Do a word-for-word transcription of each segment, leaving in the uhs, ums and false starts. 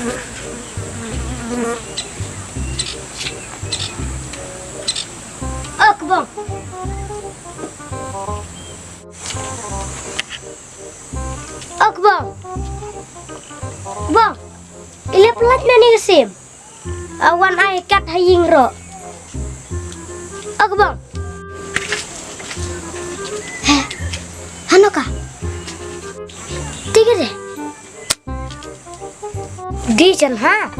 Oh, Kbong. Oh, Kbong. Kbong. Ila pynlait na ni ka sim. Awan ai kat ha ïing ro. Oh, Kbong. Heh. Hano ka? Tiga deh. Di jan ha.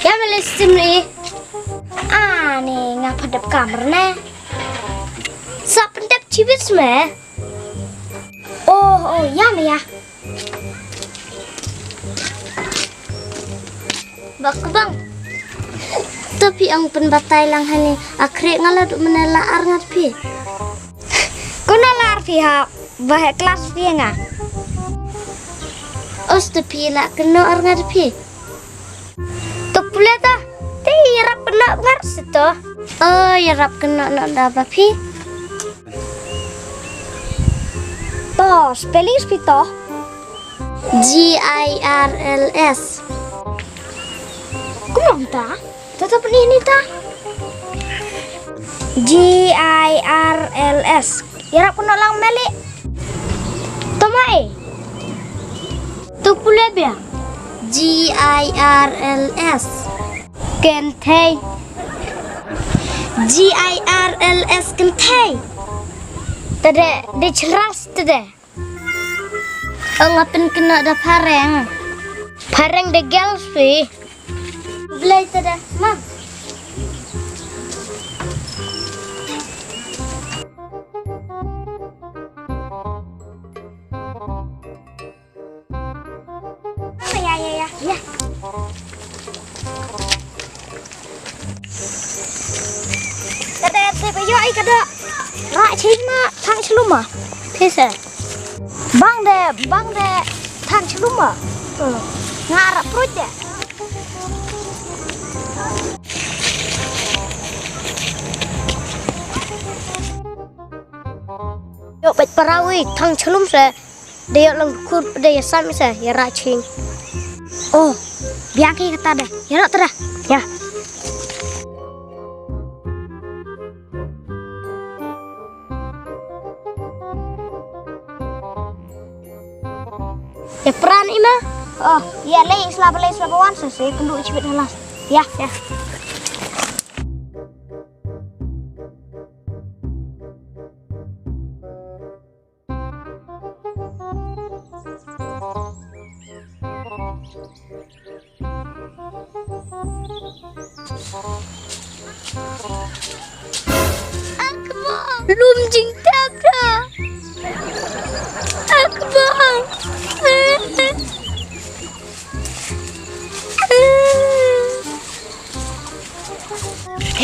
Ïa me lei sim ni. Ani nga pat dep kamar ne. Sa pyndep chibit me. Oh, oh, ïa me ïa. Bak bang. To phi ong pynbatai lang hani. Akhri nga la duk mene la ar ngat phi. Kumno la ar phi ha? Ba he klas phi nga. Os to phi la keno ar ngat phi. To pule ta. Te ïarap keno ngar sito. Oh, ïarap keno no da ba phi. To spelling phi to. G I R L S. Kumno ta? To to pynini ta. G I R L S. Ïarap keno lang meli. To mai. To pule bia. G I R L S. Kynthei. G I R L S kynthei. Tade de chras tade. Ong apin kena da phareng. Phareng de girls phi. Blai tade ma. Ya, ya, ya, ya. Kada te ba yo ai kada. Ra ching ma thang chlum ma. Pisa. Bang de, bang de thang chlum ma. Nga ra pruit de. Yo, bet parawi thang chlum se. Dei ïa long kur dei ïa sam isa ïa ra ching. Oh, biang ki kata deh. Ïa ra tara. Ya. Ïa pran ima. Oh, ïa lei isla balei isla bawan sa se kendu chibit halas. Ya, ya. Akbar! Lum jingtep da! Akbar!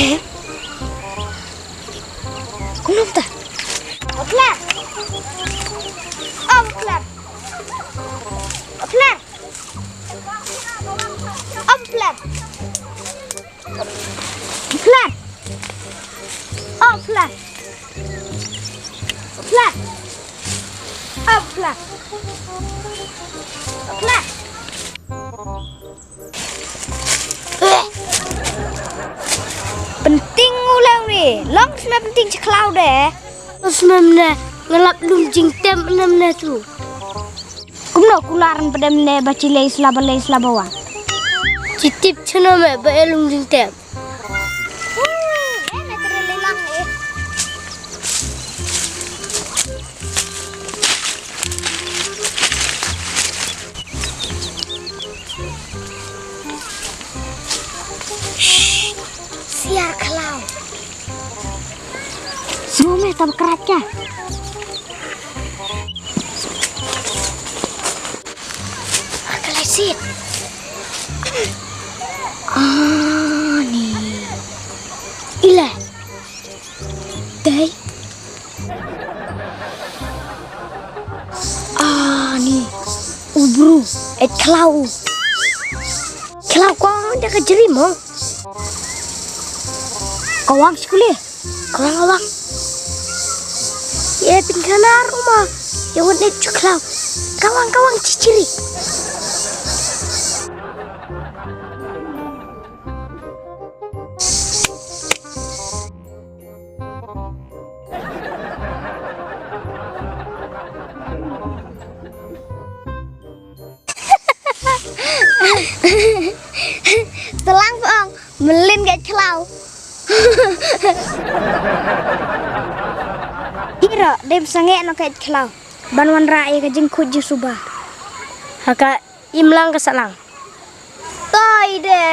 Eh? Kumno mynta? Oplar. Oplar. Oplar. Oplar. Oplar. Oplar. Oplar. Oplar. Oplar. Pynting u leu ni, long sma pynting cha khlaw de. Sma mne, nga lap lum jingtem ne mne tu. Kumno kular pdem ne ba chi lei sla ba lei sla ba wan. Chi tip chno me ba e lum jingtem. Shh, siar khlaw. Sngew me tam krat ka. Akal asit. Ani. Ila. Dei. Ani. U bru. Et khlaw. Khlaw ko da ka jri mo. Kawang skuli. Kawang, kawang. Ye pin kana ruma. Ye won et chu khlaw. Kawang, kawang chichiri. Sahlang pha ong, mlien kait khlaw. Iro, dem sangeh no kait khlaw. Ban wanrah ïa ka jingkhuid jingsuba. Ha ka imlang ka sahlang. Toi de.